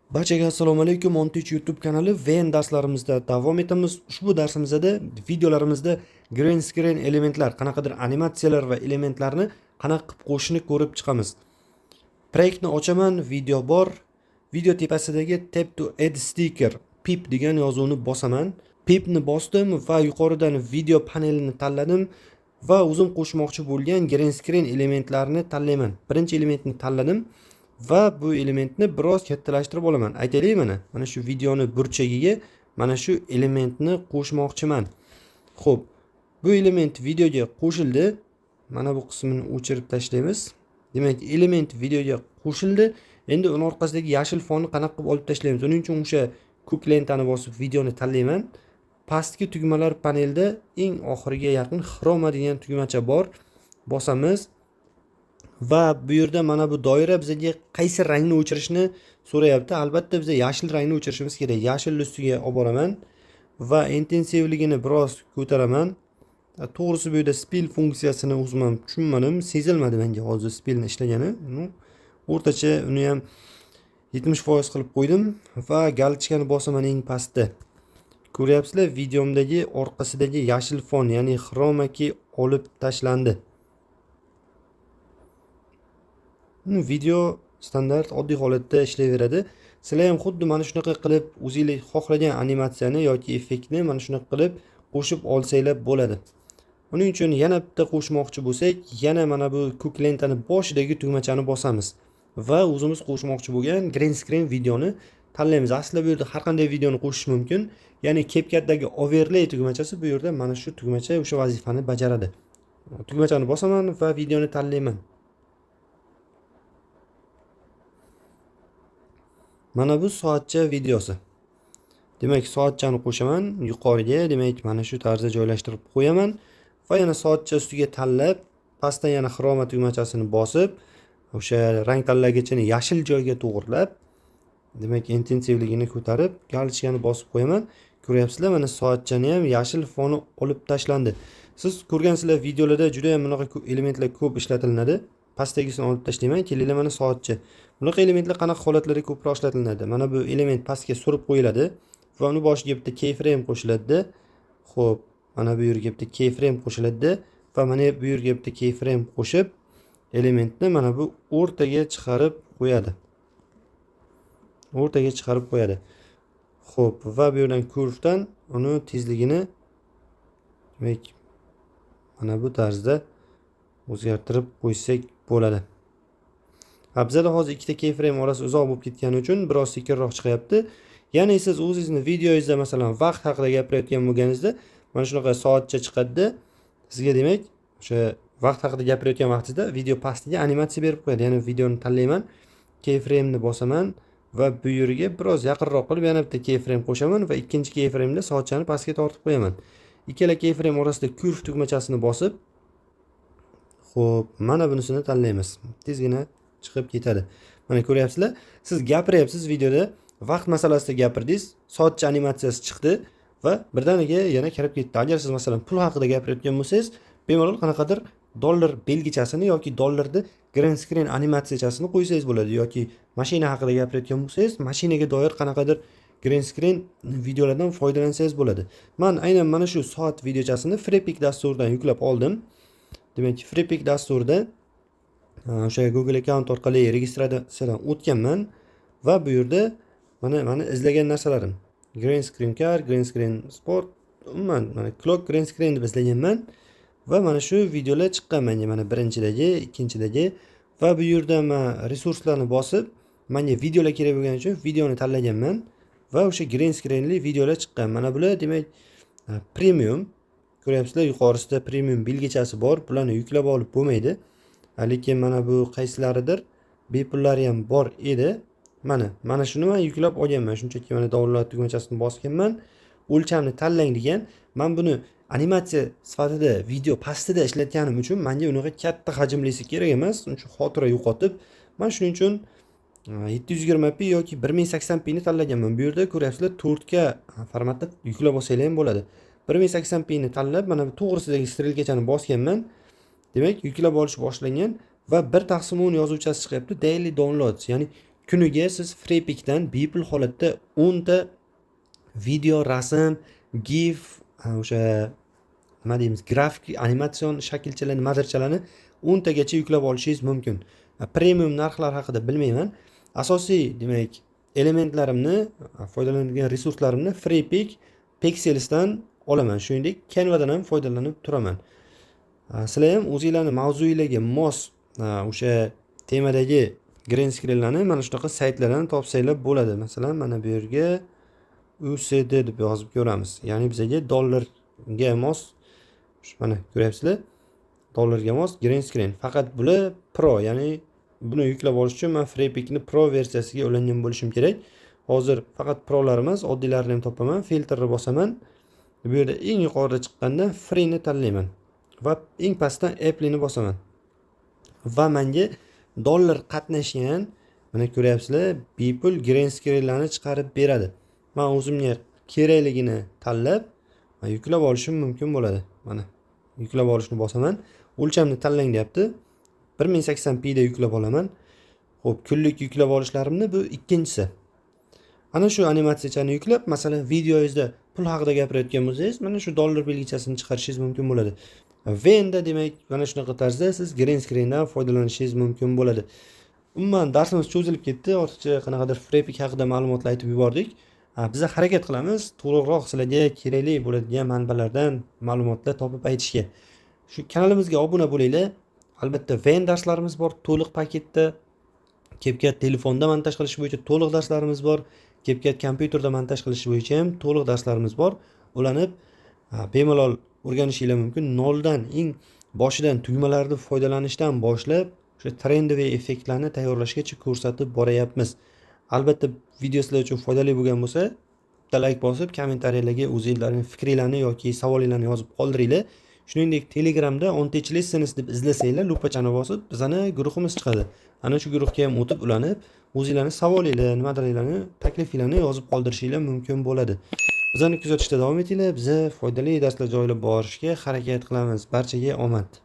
Barchaga assalomu alaykum. Montich YouTube kanali VN darslarimizda davom etamiz. Ushbu darsimizda videolarimizda green screen elementlar, qanaqadir animatsiyalar va elementlarni qanaqa qilib qo'shishni ko'rib chiqamiz. Proyektni ochaman, video bor. Video tepasidagi Tap to add sticker, pip degan yozuvni bosaman. Pipni bosdim va yuqoridan video panelini tanladim va o'zim qo'shmoqchi bo'lgan green screen elementlarini tanlayman. Birinchi elementni tanladim va bu elementni biroz kattalashtirib olaman. Aytaylik, mana shu videoni burchagiga mana shu elementni qo'shmoqchiman. Xo'p, bu element videoga qo'shildi. Mana bu qismini o'chirib tashlaymiz. Demak, element videoga qo'shildi. Endi uni orqasidagi yashil fonni qanaqa qilib olib tashlaymiz? Uning uchun o'sha ko'k lentani bosib videoni tanlayman. Pastki tugmalar panelida eng oxiriga yaqin Chroma degan tugmacha bor. Bosamiz va bu yerda mana bu doira bizga qaysi rangni o'chirishni so'rayapti. Albatta biz yashil rangni o'chirishimiz kerak. Yashil ustiga olib boraman va intensivligini biroz ko'taraman. To'g'risi, bu yerda spill funksiyasini o'zim ham tushunmadim, sezilmadi menga hozir spillni ishlagani. O'rtacha uni ham 70% qilib qo'ydim va галочка ni bosaman eng pastda. Ko'ryapsizlar, videomdagi orqasidagi yashil fon, ya'ni chroma key olib tashlandi. Video standart oddiy holatda ishlayveradi. Sizlar ham xuddi mana shunaqa qilib o'zinglar xohlagan animatsiyani yoki effektni mana shunaqa qilib qo'shib olsanglar bo'ladi. Uning uchun yana bitta qo'shmoqchi bo'lsak, yana mana bu ko'k lentani boshidagi tugmachani bosamiz va o'zimiz qo'shmoqchi bo'lgan green screen videoni tanlaymiz. Aslida bu yerda har qanday videoni qo'shish mumkin. Ya'ni CapCut'dagi overlay tugmachasi bu yerda mana shu tugmacha o'sha vazifani bajaradi. Tugmachani bosaman va videoni tanlayman. Mana bu soatcha videosi. Demak, soatchani qo'shaman yuqoriga, demak, mana shu tarzda joylashtirib qo'yaman va yana soatcha ustiga tanlab, pastdan yana Chroma tugmachasini bosib, o'sha rang tanlagichini yashil joyga to'g'rilab, demak, intensivligini ko'tarib, галочка ni bosib qo'yaman. Ko'ryapsizlar, mana soatchani ham yashil foni olib tashlandi. Siz ko'rgansizlar, videolarda juda ham bunaqa elementlar ko'p ishlatilinadi. Pastdagisini olib tashlayman. Kelinglar, mana soatcha. Bunaqa elementlar qanaqa holatlarda ko'proq ishlatilinadi? Mana bu element pastga surib qo'yiladi va uni boshiga bitta keyframe qo'shiladi. Xo'p, mana bu yerga bitta keyframe qo'shiladi va mana bu yerga bitta keyframe qo'shib, elementni mana bu o'rtaga chiqarib qo'yadi. O'rtaga chiqarib qo'yadi. Xo'p, va bu yerdan curve'dan uni tezligini, demak, mana bu tarzda o'zgartirib qo'ysak bo'ladi. Ha, bizada hozir ikkita keyframe orasi uzoq bo'lib ketgani uchun biroz sekinroq chiqyapti. Ya'ni siz o'zingizni videongizda, masalan, vaqt haqida gapirayotgan bo'lganingizda mana shunaqa soatcha chiqadida, sizga, demak, o'sha vaqt haqida gapirayotgan vaqtingizda video pastiga animatsiya berib qo'yadi. Ya'ni videoni tanlayman, keyframeni bosaman va bu yerga biroz yaqinroq qilib yana bitta keyframe qo'shaman va ikkinchi keyframeda soatchani pastga tortib qo'yaman. Ikkala keyframe orasida curve tugmachasini bosib, xo'p, mana bunisini tanlaymiz. Tezgina chiqib ketadi. Mana ko'ryapsizlar, siz gapiryapsiz videoda, vaqt masalasida gapirdingiz, soatcha animatsiyasi chiqdi va birdaniga yana kirib ketdi. Agar siz, masalan, pul haqida gapirayotgan bo'lsangiz, bemalol qanaqadir dollar belgichasini yoki dollarni green screen animatsiyachasini qo'ysangiz bo'ladi yoki mashina haqida gapirayotgan bo'lsangiz, mashinaga doir qanaqadir green screen videolardan foydalansangiz bo'ladi. Men aynan mana shu soat videochasini Freepik dasturidan yuklab oldim. Demak, Freepik dasturida o'sha Google akkaunt orqali registratsiyadan o'tganman va bu yerda mana izlagan narsalarim green screen car, green screen sport, umuman mana clock green screen deb izlaganman va mana shu videolar chiqqan menga, mana birinchidagi, ikkinchidagi va bu yerda men resurslarni bosib, menga videolar kerak bo'lgani uchun videoni tanlaganman va o'sha green screenli videolar chiqqan. Mana bular, demak, premium. Ko'ryapsizlar, yuqorisida premium belgichasi bor. Bularni yuklab olib bo'lmaydi. Lekin mana bu qaysilaridir bepullari ham bor edi. Mana shuni men yuklab olganman. Shunchaki mana download tugmachasini bosganman. O'lchamni tanlang degan. Men buni animatsiya sifatida video pastida ishlatganim uchun menga unaqa katta hajmlisi kerak emas. Shuning uchun xotira yo'qotib, men shuning uchun 720p yoki 1080p ni tanlaganman. Bu yerda ko'ryapsizlar, 4K formatda yuklab olsanglar ham bo'ladi. 1080p ni tanlab, mana bu to'g'risidagi strelkachani bosganman. Demak, yuklab olish boshlangan va 1/10 yozuvchasi chiqyapti. Daily downloads, ya'ni Kuniga siz Freepikdan bepul holatda 10 ta video, rasm, gif, o'sha nima deymiz, grafik, animatsion shaklchalar, nimadirchalarni 10 tagacha yuklab olishingiz mumkin. Premium narxlar haqida bilmayman. Asosiy, demak, elementlarimni, foydalanadigan resurslarimni Freepik, Pexelsdan olaman. Shuningdek, Canvadan ham foydalanib turaman. Sizlar ham o'zinglarni mavzuinglarga mos o'sha temadagi green screenlarni mana shunaqa saytlardan topsanglar bo'ladi. Masalan, mana bu yerga USD deb yozib ko'ramiz. Ya'ni bizaga dollarga mos, mana ko'ryapsizlar, dollarga mos green screen. Faqat bular pro, ya'ni buni yuklab olish uchun man Freepikni pro versiyasiga ulangan bo'lishim kerak. Hozir faqat prolar emas, oddiylarini ham topaman. Filtrni bosaman. Bu yerda eng yuqorida chiqqanda freeni tanlayman va eng pastdan Applyni bosaman. Va menga dollar qatnashgan, mana ko'ryapsizlar, bepul green screenlarni chiqarib beradi. Man o'zimga kerakligini tanlab yuklab olishim mumkin bo'ladi. Mana yuklab olishni bosaman. O'lchamni tanlang deyapti. 1080p da yuklab olaman. Xo'p, kunlik yuklab olishlarimni bu ikkinchisi. Ana shu animatsiyachani yuklab, masalan, videoyingizda pul haqida gapirayotgan bo'lsangiz, mana shu dollar belgichasini chiqarishingiz mumkin bo'ladi. Va endi, demak, mana shunaqa tarzda siz green screendan foydalanishingiz mumkin bo'ladi. Umuman, darsimiz cho'zilib ketdi. Ortiqcha qanaqadir Freepik haqida ma'lumotlar aytib yubordik. Biza harakat qilamiz to'liqroq sizlarga kerakli bo'ladigan manbalardan ma'lumotlar topib aytishga. Shu kanalimizga obuna bo'linglar. Albatta, Ven darslarimiz bor to'liq paketda. CapCut telefonda montaj qilish bo'yicha to'liq darslarimiz bor. CapCut kompyuterda montaj qilish bo'yicha ham to'liq darslarimiz bor. Ulanib, bemalol o'rganishinglar mumkin. Noldan, eng boshidan tugmalarni foydalanishdan boshlab o'sha трендовый effektlarni tayyorlashgacha ko'rsatib boryapmiz. Albatta, video sizlar uchun foydali bo'lgan bo'lsa, bitta layk bosib, kommentariyalarga o'zinglarning fikringlarni yoki savolinglarni yozib qoldiringlar. Shuningdek, Telegramda OnTech Lessons deb izlasanglar, lupachani bosib, bizani guruhimiz chiqadi. Ana shu guruhga ham o'tib ulanib, o'zinglarni savolinglar, nimadirlarni, taklifinglarni yozib qoldirishinglar mumkin bo'ladi. Bizani kuzatishda davom etinglar. Biza foydali darslar joylab borishga harakat qilamiz. Barchaga omad.